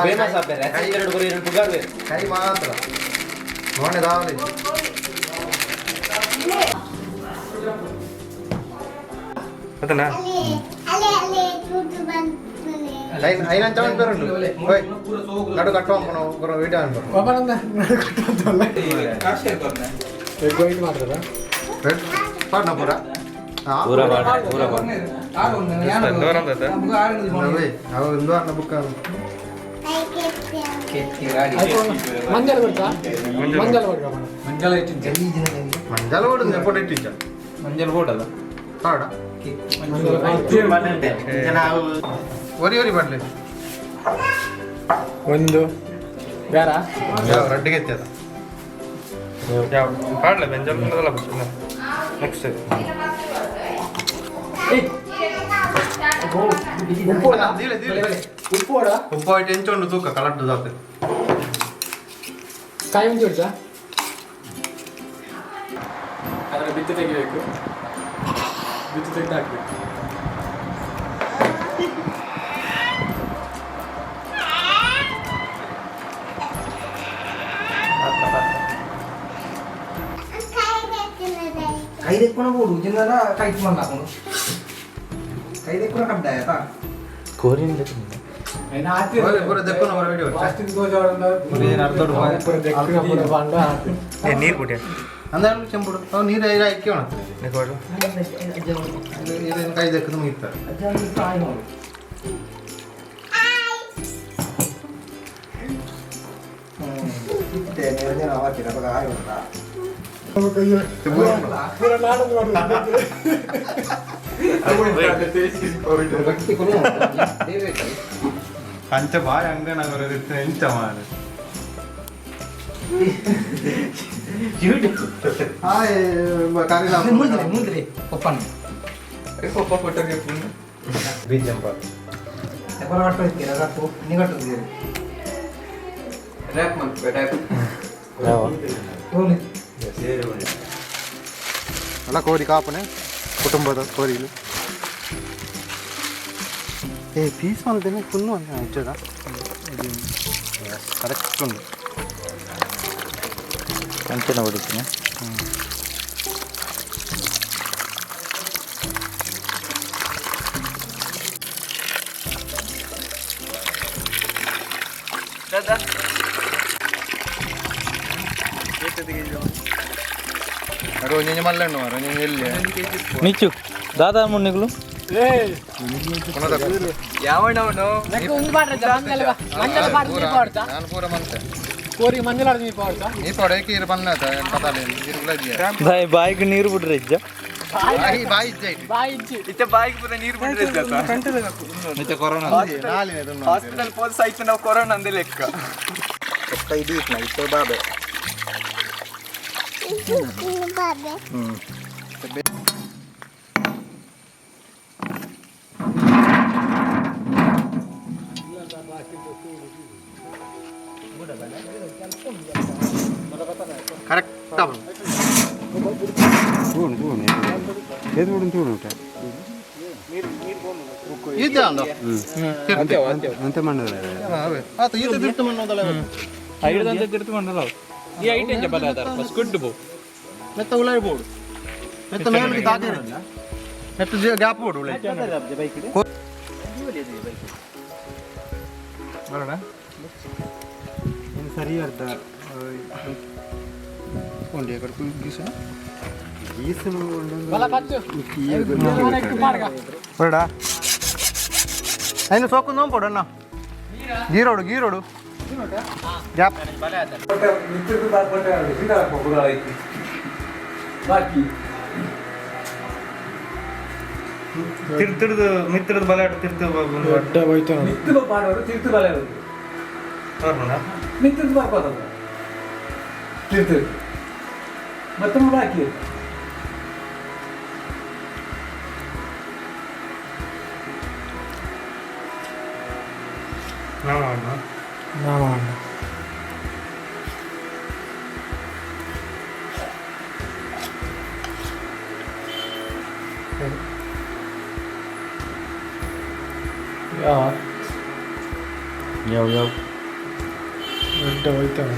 Famous ಆಪೇರೆ ಎರಡು ಬರೀ ಎರಡು ಪುಗಾರ್ವೇರು. ಕೈ ಮಾತ್ರ ಮೋನೆ ದಾವಲಿ. ಅದನ್ನ ಐನಂಚ ಪೇರುಂಡು ಓಯ್ ನಡು ಕಟ್ಟುವ ಪುರ ವೀಡಿಯೋ ಅನ್ಬರು. ಎಗ್ ವೈಟ್ ಮಾತ್ರ. ರೆಡ್ ಪಾಡ್ನ ಪೂರ. ಪೂರ ಪಾಡ್, ಪೂರ ಪಾಡ್. ಅವು ಇಂದು ಅನ್ನ ಬುಕ್. ಮಂಜಲ್ ಕೊಡ್ತಾ, ಮಂಜಲ್ ಕೊಡ್ತಾ. ಮಂಜಾಲ ಓಡುದು ನೆಪೋಟ ಇಟ್ಟಿಚ್ಚ. ಮಂಜಲ್ ಬೋಡಲ್ಲ. ಪಾಡ. ಒರಿ ಒರಿ ಪಡ್ಲಿ. ಒಂದು ಬೇಡ. ಯಾವ ರಡ್ಡಿಗೆ ಎತ್ತದ. ಯಾವ ಪಾಡ್ಲೆ ಬೆಂಜಲ್ ಕುಂದದಲ್ಲ. ನೆಕ್ಸ್ಟ್. ಉಪ್ಪು. ದೀಲೆ ದೀಲೆ. ಉಪ್ಪು ಕೊಡ. ಉಪ್ಪು ಆಯ್ತು, ಎಂಚುಂಡು ತೂಕ ಕಲಡ್ಡು ದಾತು. ಕಾಯಿ ಮುಂಚೆ ಹೊಡ್ತಾ. ಅದರ ಬಿತ್ತು ತೆಗಿಬೇಕು. ಬಿತ್ತು ತೆಗೆದು ಹಾಕ್ಬೇಕು. ಕೈ ದೆಕ್ಕುನ ಬೋಡು ಜಿನ್ನದ ಕೈಟ್ ಮಲ್ಲ ಹಾಕೊಂಡು ಕೈ ದೆಕ್ಕುನ ಕಡ್ಡಾಯ. ಕೋರಿನ್. ಪೂರ ಪೂರ ದೆಕ್ಕುನ ಪೂರ ವಿಡಿಯೋ. ನೀರು ಕುಡಿಯ. ಅಂದ್ರೆ ಚೆಂಬುಡು ಅವು ನೀರು ಐರ ಐಕ್ಯ ನೀರೇನು ಕೈ ದೆಕ್ಕದು ಮುಗಿತಾರೆ. ಅಂಚ ಬಾಯ್ ಅಂಗನ ಎಂಚ ಮಾರೆ. ಹಾಯ್ ಕರಿಲ. ಮುಂದೆ ಮುಂದೆ ಒಪ್ಪನ್. ಬೀಜಂಪ. ಎಪ್ಪರ ಕಟ್ಟೋಯ್ತೀರ ರಪ್ಪು ನಿಗಟ್ಟಿದ್ದೀರಿ. ರ್ಯಾಪ್ ಮಲ್ಪೆ ರ್ಯಾಪ್. ಹೋಗ್ಲಿ. ಅಲ್ಲ ಕೋರಿ ಕಾಪನೆ ಕುಟುಂಬದ ಕೋರಿಲು. ಏ ಪೀಸ್ ಮಲ್ದೇನೆ ಕುನ್ನು ಅಂತ ಇಜ್ಜದ. ಕರೆಕ್ಟ್ ಉಂಡು. ಅಂಚನೆ ಹೊಡಿತೀನಿ. ಅರೆ ಒಂಜೊಂಜಿ ಮಲ್ಲೆ ಮಾರ ಒಂಜೊಂಜಿ ಎಲ್ಲಿ. ಮಿಚ್ಚು ದಾದಾ ಮುನ್ನಿಗಳು. ಯಾವನವನು? ನಾನು ಪೂರ ಮಂತೆ. ಕೋರಿ ಮಂಜಲ್ ಆಡ್ದು ನೀ ಪಾಡ್ತಾ. ನೀ ಪಡ ಕೀರು ಬನ್ನ ಪತಾಲೆ ಇರುಗುಲ. ಬಾಯ್ ಬಾಯ್ಗೆ ನೀರು ಬಿಡ್ರಿ ಇಜ್ಜ. ಬಾಯಿ ಬಾಯಿ ಇಜ್ಜ ಇಟ್ಟು. ಬಾಯಿ ಇಚ್ಚಿ. ಇತ್ತೆ ಬಾಯಿಗೆ ಪೂರ ನೀರು ಬಿಡ್ರೆ. ಕೊರೋನಾ. ಹಾಸ್ಪಿಟಲ್ ಪೋದ್ ಸೈತ್ ನಾವು ಕೊರೋನಾ ಅಂದೆ ಲೆಕ್ಕ. ಬಾಬೆ. ಕರೆಕ್ಟ್. ಏದು ತೂಣು. ಈತೆ ಅಂದ. ಅಂತೆ ಮಣ್ಣದ. ಆತ ಈತೆ ತಿರ್ತು ಮಣ್ಣೋದಲ್ಲ. ಈ ಐಟಂ ಬಲ ಫಸ್ಟ್ ಬೋ. ಮೆತ್ತ ಉಲಾಯಿ ಬೋಡು ಮೆತ್ತ ಮೇಲ್ಗೆ ತಾಕಿರಲ್ಲ ಮೆತ್ತ ಗ್ಯಾಪ್ ಬೋಡು ಉಲಾಯಿ. ಬರೋಣ. ಸರಿ ಅರ್ಧ. ಉಂಡಿ ಕಡೆ ಗೀಸ. ಗೀಸನು. ಬಲ ಪತ್ತು ಪಾಡ್ಗ. ಬೇಡ ಐನು ಸೋಕು ನೋಂಪೊಡು ಅಣ್ಣ ಗೀರೋಡು ಗೀರೋಡು ಗ್ಯಾಪ್. ಬಾಕಿ. ತಿರ್ತಿರ್ದು ಮಿತ್ರದ ಬಲ ತಿರ್ತು. ದೊಡ್ಡ ಹೋಯ್ತು. ಮಿತ್ತು ಪಾಡೋರು ತಿರ್ತು ಬಲ ಇರೋದು. ಬರೋಣ. ಮಿತ್ತದ್ದು ಬರ್ಬೋದು ತಿರ್ತು ಮತ್ತೊಮ್ಮೆ ಬಾಕಿ. ನಾವು ಮಾಡೋಣ. ನಾಮ. ಯಾ. ಯಾವ ಯಾವ ದೊಡ್ಡ ಹೋಯ್ತಾನೆ.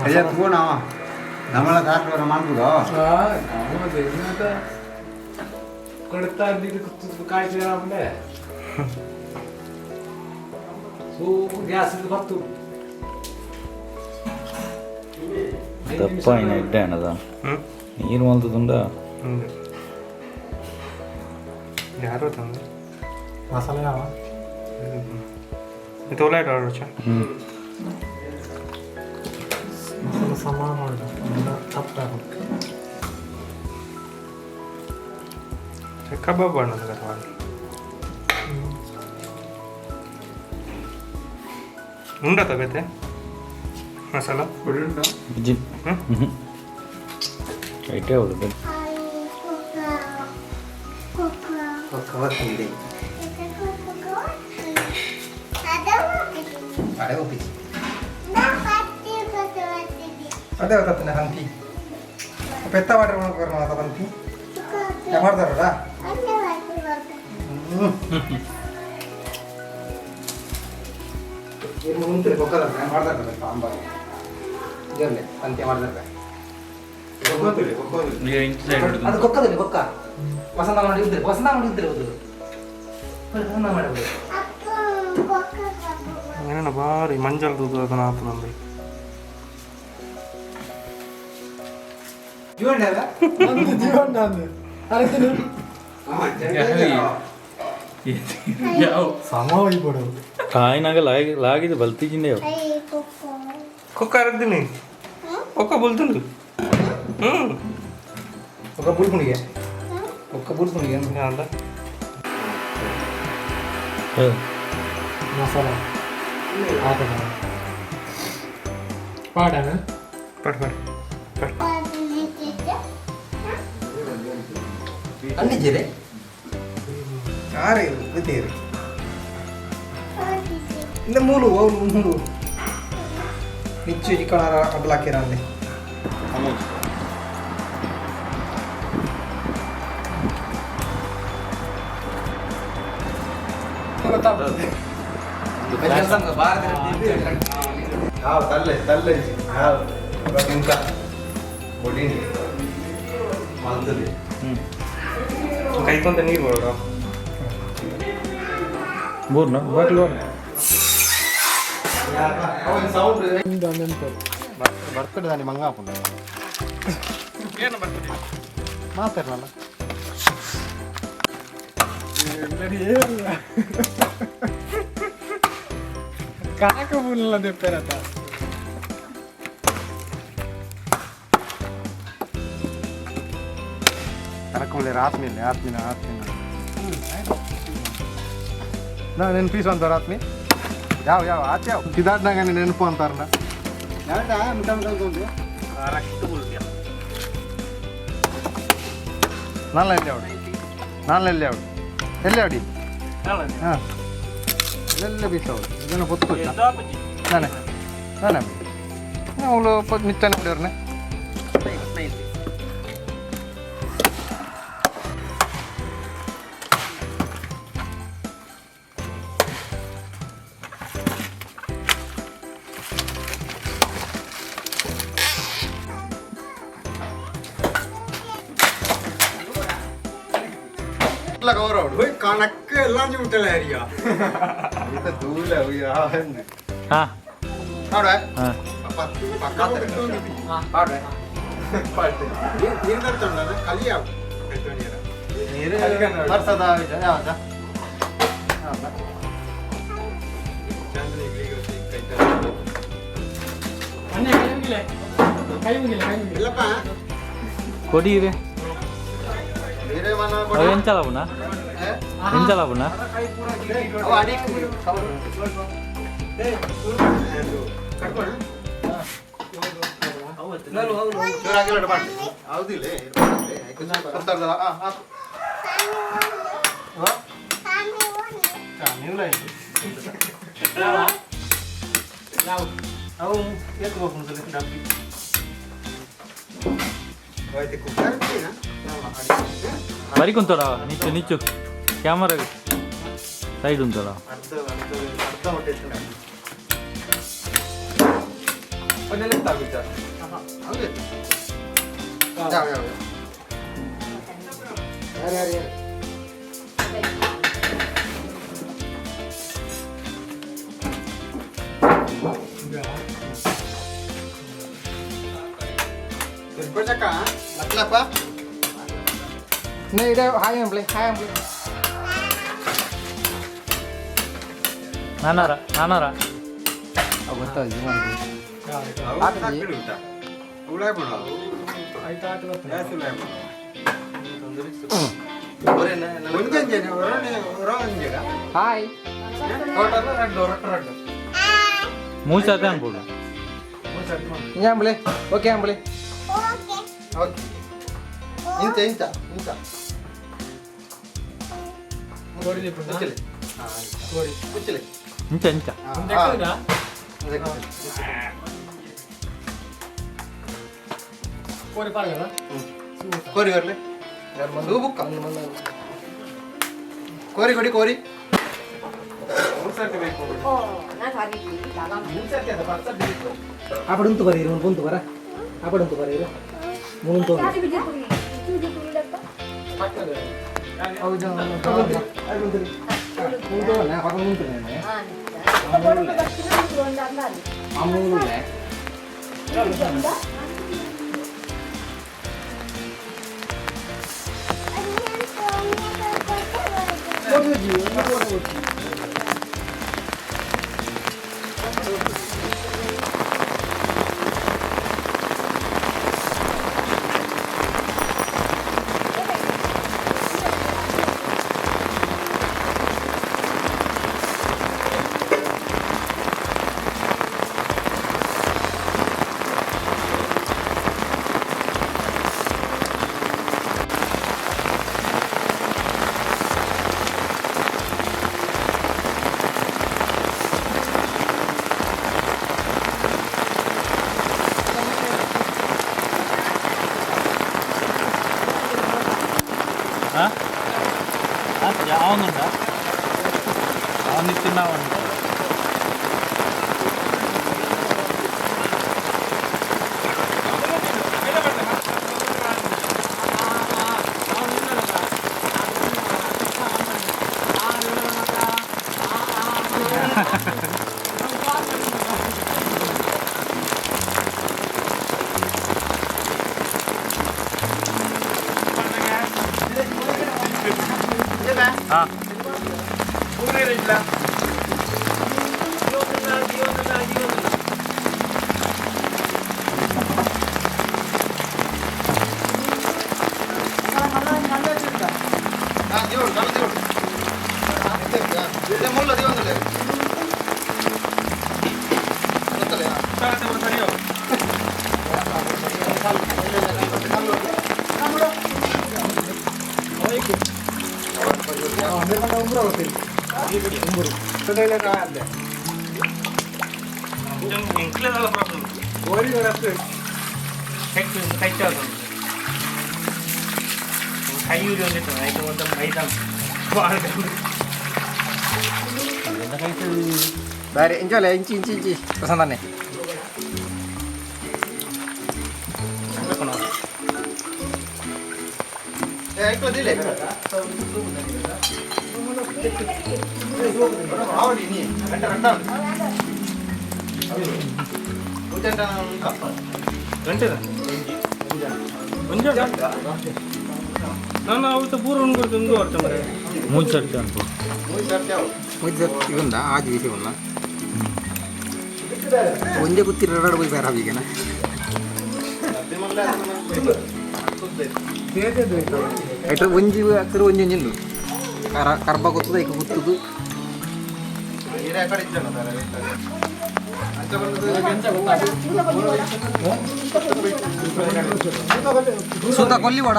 ಅಯ್ಯ ತೂಣ ನಮ್ಮಳ ಕಾರ್ ಮಾಡ್ಬೋದು. ಕೊಡ್ತಾ ಇದ್ದಿದ್ದು ಕಾಯ್ತಿದ್ರೆ ಸೂ ಗ್ಯಾಸ್ ಬತ್ತು. ದಪ್ಪ ಇನ್ನ ಎಡ್ಡೆ ಅಣ್ಣದ. ಹ್ಞೂ. ನೀರು ಮಲ್ತದುಂಡ. ಹ್ಞೂ, ಯಾರು ತಂದು? ಮಸಾಲೆ ಯಾವ? ಇದು ಒಲೆ ಆರ್ಡರ್. ಹ್ಞೂ. ಮಸಾಲೆ ಸಮಾನ ಮಾಡಿದ ತಪ್ಪಾಗುತ್ತೆ. ಕಬಾಬ್ ಬಣ್ಣದ ಕಥೆ ಉಂಡತ ಬೇತೆ ಮಸಾಲ. ಜಿ. ಹ್ಮ್? ಹ್ಞೂ, ಐಟೇ ಹೌದು. ಅಡೆ ಒಪ್ಪಿಸಿ. ಅದೇ ಗೊತ್ತನೆ ಹಂತಿ ಪೆತ್ತ ವಾಟರ್ ಮಾತ ಬಂತಿ ಮಾಡ್ತಾರಲ್ಲ. ಮುಂದೆ ಕೊಕ್ಕದ ಮಾಡ್ತಾರೆ ಸಾಂಬಾರು ಇದರಲ್ಲೇ ಅಂತ್ಯ ಮಾಡ್ತಾರೆ. ಅದು ಕೊಕ್ಕದಲ್ಲಿ ಕೊಕ್ಕ ವಸಂತ ಮಾಡಿ ಇದ್ರೆ, ವಸಂತ ಮಾಡಿ ಇದ್ರೆ ಹೌದು, ವಸಂತ ಮಾಡಬಹುದು. ಏನೇನ ಭಾರಿ ಮಂಜಲ್ ದೂದು ಅದನ್ನ ಆತನಂದು. ಜೀವನ ಅರೆ ಸಮ ಹೋಗ್ಬಿಡು. ಕಾಯಿನಾಗ ಲಾಗಿ ಲಾಗಿದೆ ಬಲ್ತಿಜಿಂದೆ. ಕೊಕ್ಕ ಅರದ್ದೀನಿ, ಒಕ್ಕ ಬುಲ್ತುಂಡು. ಹ್ಞೂ. ಒಕ್ಕ ಬುಲ್ಪುಣಿಗೆ, ಒಕ್ಕ ಬುಲ್ಪುಣಿಗೆ. ಅಂದ. ಮಸಾಲ ಹಾಕೋಣ ಪಾಡಣ. ಪಟ್ ಪಟ್ ಪಟ್. ಅನ್ನಿದ್ದೀರಿ ಯಾರು ಗೊತ್ತೀರಿ ಇಂದ ಮೂಲು ಅವ್ರು ಮೂಲು ನಿಚ್ಚು ಚಿಕ್ಕಣ ಅಡ್ಲಾಕಿರ ಅಂದೆ. ಯಾವ ತಲ್ಲೆ ತಲ್ಲೆ ಯಾವ ಇಂಕ ಬೊಡಿ ಮಲ್ತದೆ. ಹ್ಞೂ. ಕೈಕೊಂತ ನೀರು ಬರೋಡ. ಬೂರ್ನ ಬಾಟ್ಲು. ಸೌಂಡ್ ಬರ್ತಡೆ ದಾನಿ ಮಂಗಾಪುಂಡು ಮಾತಾಡಲ್ಲ. ಕಾಕ ಬುಲ್ಲ ದೆಪ್ಪೆರತ. ಕರಕೊಳ್ಳಿ ಆತ್ಮಿಲ್ಲ ಆತ್ಮಿನ ಆತ್ಮಿನ ನಾ ನೆನಪಿಸು ಅಂತಾರ ಆತ್ಮಿ ಯಾವ ಯಾವ ಆತ ಯಾವ ಇದಾದ್ನಾಗ ನೆನಪು ಅಂತಾರನ. ನಾಳೆ ಎಲ್ಲಿ ಅವಡು, ನಾಳೆ ಎಲ್ಲಿ ಅವಡು, ಎಲ್ಲಿ ಅವಡಿ? ಹಾಂ, ಎಲ್ಲ ಬೀಸವಳು ಇದನ್ನು ಹೊತ್ತು ನಾನೇ ನಾನೇ ಅವಳು ನಿಚ್ಚಾನೆ ಬಿಡೋರ್ನೆ. കണക്ക് എല്ലാം ചൂട്ടലായിരിക്കും. ദൂല. ಹಾಂ. അവിടെ ಹಾಂ. നീര് തരത്തുണ്ടോ? കലിയാവും. വർഷದ ಯಾವ್ದಾ? ಕೈ ಮುಗಿಲೆ, ಕೈ ಮುಗಿಲೆ, ಕೈ ಮುಗಿಲೆ. ಇಲ್ಲಪ್ಪ. ಕೊಡಿ ಇದೆ. ನೀರೇ ಮನ. ಅವು ಎಂಚಲ ಪುನಃ, ಎಂಚಲ ಪುನಃ. ಅವ ಅಡಿ. ಬರಿ ಕುಂತೋಡ ನಿಚ್ಚು ನಿಚ್ಚು ಕ್ಯಾಮರಾ ಸೈಡ್ ಉಂತೋಡ ನಾನಾರ ನಾನಾರ ಹಾಯ್ ಮೂಸಾತೆ ಅನ್ಬೋದು ಆಂಬ್ಲೆ ಓಕೆ ಆಂಬ್ಲೆ ಓಕೆ ಇಂಚ ಇಂಚ ಇಂಚ ಕುಚ್ಚಲೆ ಇಂಚ ಇಂಚ ಕೋರಿ ಬರ್ಲಿ ಬುಕ್ಕ ಕೋರಿ ಕೊಡಿ ಕೋರಿ ಆಪಡೆ ಉಂತು ಬರೀರು ಒಂದು ಉಂತು ಬರ ಆಪಡೆ ಉಂತು ಬರೀರು ಮೂರು ಯಾವನುಂಡ ಅವನಿತ್ತಿನ ಅವನು ಹಾಂ ಬೇರೆ ಇಂಚೋಲೆ ಇಂಚಿ ಇಂಚಿ ಇಂಚಿ ಪ್ರಸನ್ನಾನೆ ನಾನು ಅವತ್ತು ಪೂರ್ವ ಕೊಡ್ತು ವರ್ಷ ಮರೆ ಮೂರು ಸರ್ತಿ ಅನ್ಕೋ ಇವಂದ ಆಜಿ ಬಿಸಿ ಉಲ್ಲ ಒಂದೇ ಗುತ್ತಿರ ಎರಡು ಹೋಗಿ ಬೇರೆ ಹೀಗೆನ ಐಟ್ರ ಒಂಜಿ ಅಕ್ಕರು ಒಂಜಿ ಒಂಜಿ ಉಂಡು ಕರ್ಬ ಗೊತ್ತದ ಐಕ ಗುತ್ತದು ಸುತ್ತ ಕೊಲ್ಲಿ ಬೋಡ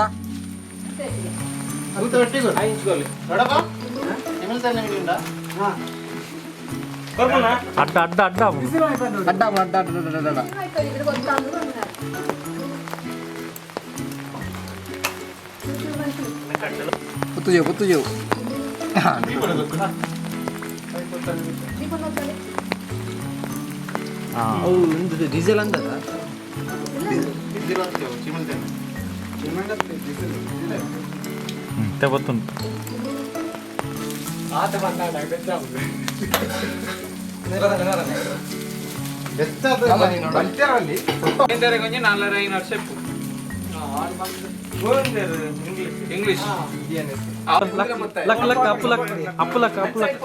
ಅಡ್ಡ ಅಡ್ಡ ಅಡ್ಡ ಅಡ್ಡ ಅಡ್ಡ ಅಡ್ಡ ಅಡ್ಡ ಪುತ್ತುಜೇವು ಪುತ್ತುಜೇವು ಡೀಸೆಲ್ ಅಂದದ ಗೊತ್ತುಂಟು ಇಂಗ್ಲಿಷ್ ಲಕ್ ಲಕ್ ಅಪ್ಪು ಲಕ್ ಅಪ್ಪು ಲಕ್ ಅಪ್ಪು ಲಕ್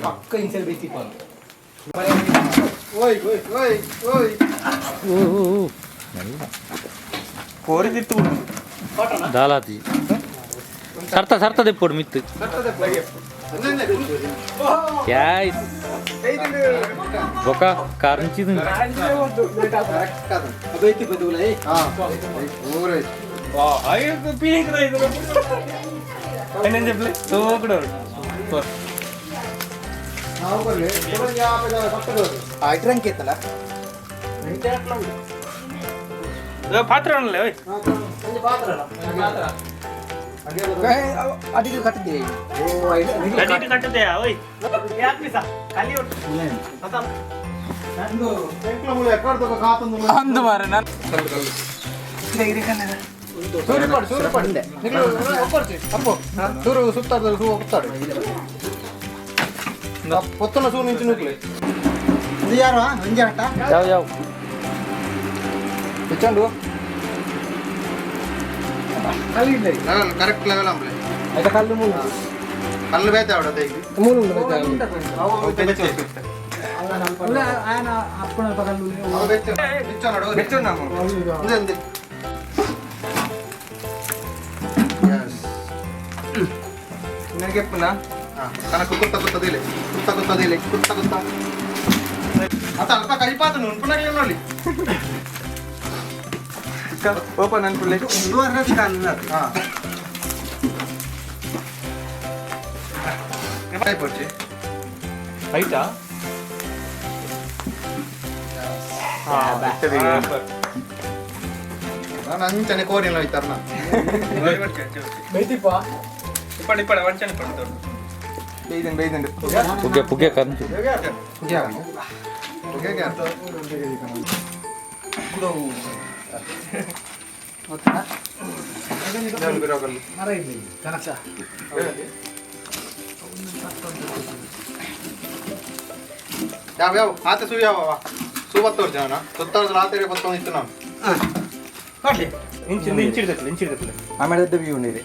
ಪಕ್ಕ ಇನ್ಸೆಲ್ ಬೇಸಿ ದಾಲಾತಿ ಸರ್ತ ಸರ್ತ ದೆಪ್ಪೋಡು ಮಿತ್ತು ಯಾಯ್ಸ್ ಬೊಕ ಕಾರಂಚಿದು ಪಾತ್ರ ಅಡಿಗೆ ಕಟ್ಟಿದ್ದೀವಿ ಅಂದು ಮಾರೆ ನಾನು ಸೂರು ಸುತ್ತಾಡ್ತಾರೆ ಸೂ ಒಪ್ತಾడు పొత్తున్న సూ నుంచి నూకులే ಯಾವ ಯಾವ ಹೆಚ್ಚಂಡು ಲೆವೆಲ್ ಕರೆಕ್ಟ್ ಲೆವೆಲ್ ಅಂಬ್ಲೆ అయితే కళ్ళు మూడు కళ్ళు ಬೇತೆ ఆవిడ దగ్గర ಮೂರು కనకు కుత్త కుత్తదిలే కుత్త కుత్తదిలే కుత్త కుత్త అత అల్ప కైపాతను ఉన్పునగలి ನೋಡಿ ಓಪನ್ ಅನ್ಕೊಳ್ಳಿ ಪೊಚ್ಚಿ ಆಯ್ತಾ ನಾನು ಅಂಚನೆ ಕೋರಿನ ಹೋಯ್ತಾರ ಇಪ್ಪಡಿ ಇಪ್ಪಡ ವಂಚನೆ ಪಡ್ತೋಡು ಬೇಯ್ದಂಡು ಬೇಯ್ದಂಡು ಪುಗೆ ಪುಗೆ ಕಂಚು ಯಾವ ಯಾವ ಆತ ಸೂ ಯಾವ ಸೂ ಬತ್ತವ್ರು ಜನ ಸುತ್ತಾರ್ದು ರಾತ್ರಿ ಬತ್ತೊಂದು ಇತ್ತು ನಾನು ಇಂಚು ಇಂಚಿಡ್ದಕ್ಲೆ ಇಂಚಿಡ್ದಕ್ಲೆ ಆಮೇಲೆ ದೊಡ್ಡ ವ್ಯೂ ಇದೆ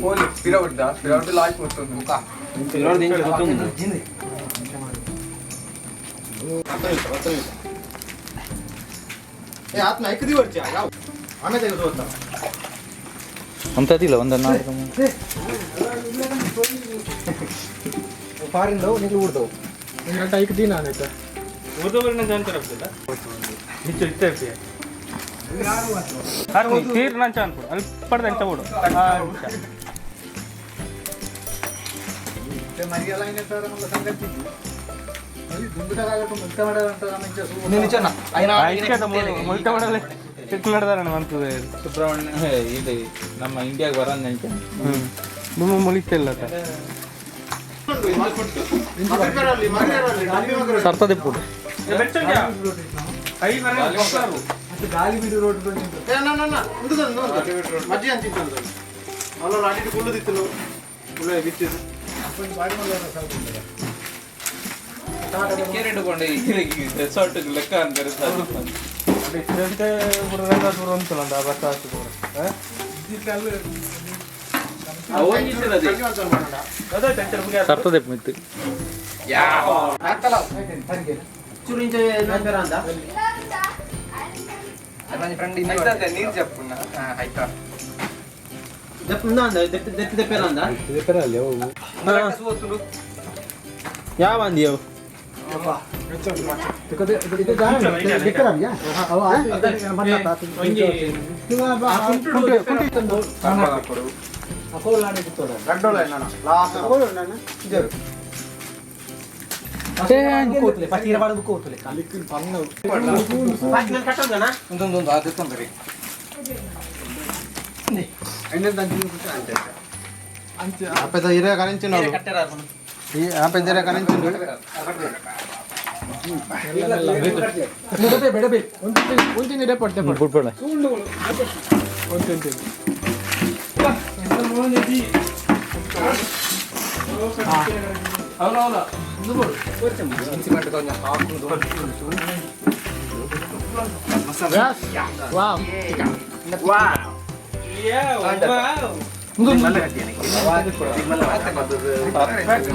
ಪೋಲಿ ಪಿರವುಡ್ಡ ಪಿರವುಡ್ಡ ಲಾಸ್ಟ್ ಗೊತ್ತೊಂದು ಏ ಆತ್ನ ಐಕದಿ ವರ್ಚ ಯಾವ ಆಮೇಲೆ ತೆಗೆದು ಹೋಗ್ತಾ ಅಂತದಿಲ್ಲ ಒಂದು ನಾಲ್ಕು ಫಾರಿನ್ ನೀವು ಊರ್ದವು ಊರ್ದವರಿನ ಜಾಂತರ ಹೆಚ್ಚು ಇತ್ತೆ ತೀರ್ ನಂಚ ಅನ್ಕೊಡು ಅಲ್ಲಿ ಪಡ್ದ ಅಂಚ ಬಿಡು ಮುಲ್ತ ಮಾಡಲೆ ಚೆಕ್ ನಡೆದಾರಣ ಮಂತದೆ ಸುಬ್ರಹ್ಮಣ್ಯ ಇದು ನಮ್ಮ ಇಂಡಿಯಾಗೆ ಬರಂದ ನಿಮ್ಮ ಮುಳಿತಿಲ್ಲ ಸರ್ತದೆ ಪುಡು ಕೈ ಬರ ಮಜ್ಜಿ ಅಂಚಿತ್ತು ಅಲ್ಲ ಅಡಿಟ್ಟು ಕುಳ್ಳುದಿತ್ತು ಕುಳ್ಳ ಬಿಚ್ಚಿದ್ದು ರೆಸಾರ್ಟ್ ಲೆಕ್ಕ ಅಂತಾರೆ ಪೂರ ಬಸ್ ಸರ್ತದೆ ಮಿತ್ತು ನೀರು ಜಪ್ಪುನ ಆಯ್ತಾ ಯಾವ ಅಂದಿಯವು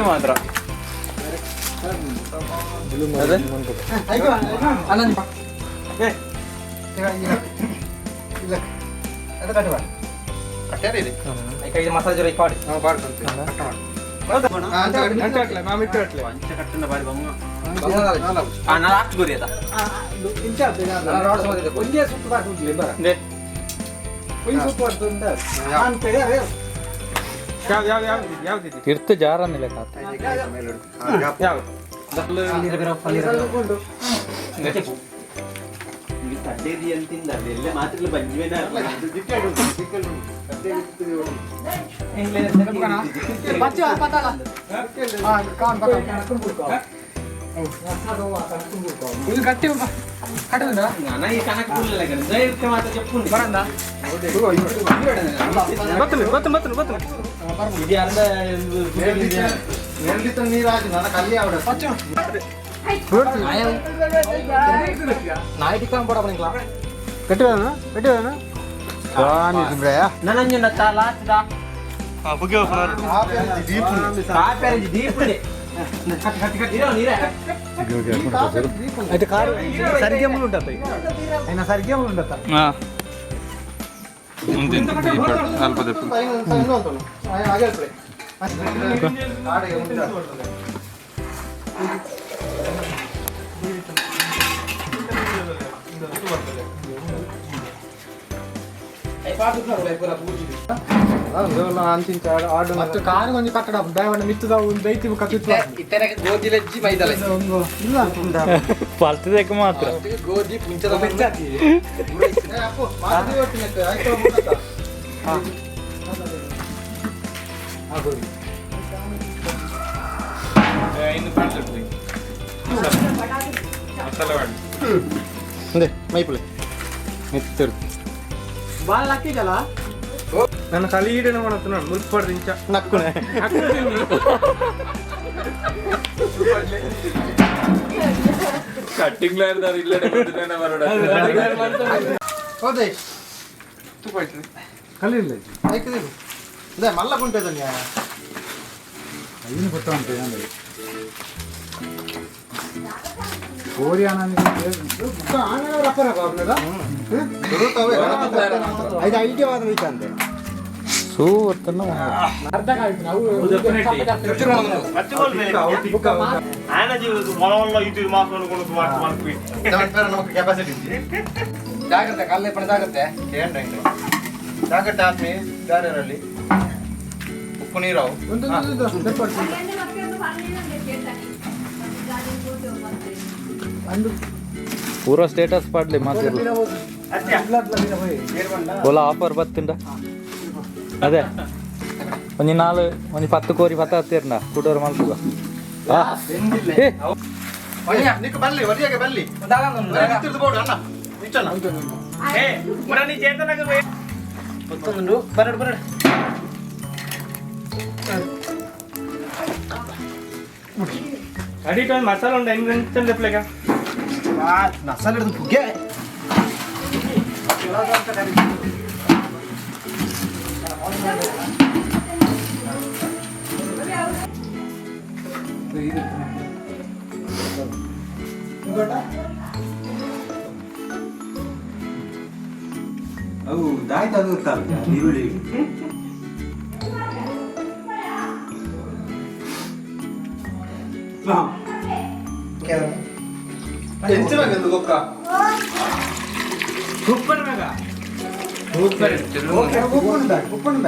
ಮಾತ್ರ ತಿರ್ತು ಜಾರನ್ನಿಲ್ಲ ಕಾತ ಪಲ್ತದಕ್ಕೆ ಮಾತ್ರ ನನ್ನ ಕಲಿ ಮಾಡುತ್ತ ಮುಲ್ಪಡ್ದು ಇಂಚ ನಕ್ಕುನೆ ಕಟ್ಟಿಂಗ್ ಇಲ್ಲ ಮಲ್ಲ ಕುಂಟೆ ಜಾಗ್ರತೆ ಕಲ್ಲೆ ಪಣ ಜಾಗ್ರತೆ ಜಾಗ್ರತೆ ಆತ್ಮಿ ದಾರಿಯಲ್ಲಿ ಉಪ್ಪು ನೀರಾವು ಪೂರ ಸ್ಟೇಟಸ್ ಪಾಡ್ಲಿ ಮಾತ್ರ ಓಲಾ ಆಫರ್ ಬತ್ತುಂಡ ಅದೇ ಒಂಜಿ ನಾಲ್ ಒಂಜಿ 10 ಕೋರಿ ಪತ್ತ ಹತ್ತಿರ್ನ ಕುಡೋರು ಮಲ್ಪುಗ ಬಲ್ಲಿ ಒರಿಯಾಗೆ ಬಲ್ಲಿ ಬೋಡು ಅಣ್ಣ ನಿಚ್ಚಣ್ಣ ಬರಡು ಬರಡು ಅಡಿಟ್ ಒಂದು ಮಸಾಲ ಉಂಟು ಹೆಂಗೆ ಚಂದ ಪ್ಲೇಗ ಮಸಾಲೆ ಹಿಡಿದು ಪುಗ್ಗೆ ಅವು ದಾಯ್ತ ಅದು ಗೊತ್ತಾಗುತ್ತೆ ಈರುಳ್ಳಿ. ಎಂಚಿನ ಗೊಕ್ಕ? ಸೂಪರ್ ಮೇಗ. ಉಪ್ಪುಂಡ ಉಪ್ಪುಂಡ.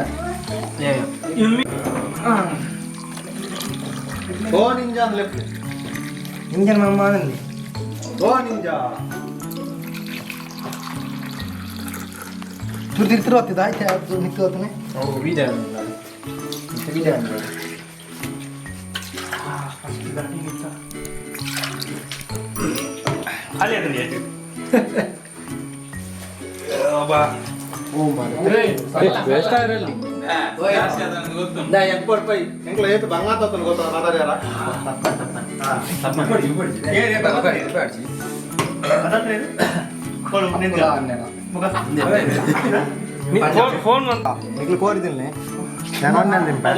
ಓ ನಿಂಜ ಅಂದ್ ಲೆಪ್ಲೆ. ಇಂಜನ್ ಮಮ್ಮ ಅಂದೆ. ಓ ನಿಂಜ. ಚೂರು ತಿರ್ತಿರು ಹತ್ತಿದ ಆಯ್ತು ಅದು ನಿಂತು ಹೋಗ್ತಾನೆ. ಓ ವಿಡಿಯೋ ವಿಡಿಯೋ. ಅಲ್ಲಿ ಅದನ್ನ ಏಟು. ವೇಸ್ಟ್ ಆಗಿರಲಿ. ಎಂಕ್ಲ ಏತ್ ಬಂಗಾತ ಗೊತ್ತ ಮಾತಾಡ್ಯಾರ? ಫೋನ್ ಫೋನ್ ಬಂತ. ನಿಕ್ಲು ಕೋರಿದಿಲ್ಲ, ನಾನು ಒಂದೇ ತಿನ್ಪೆ.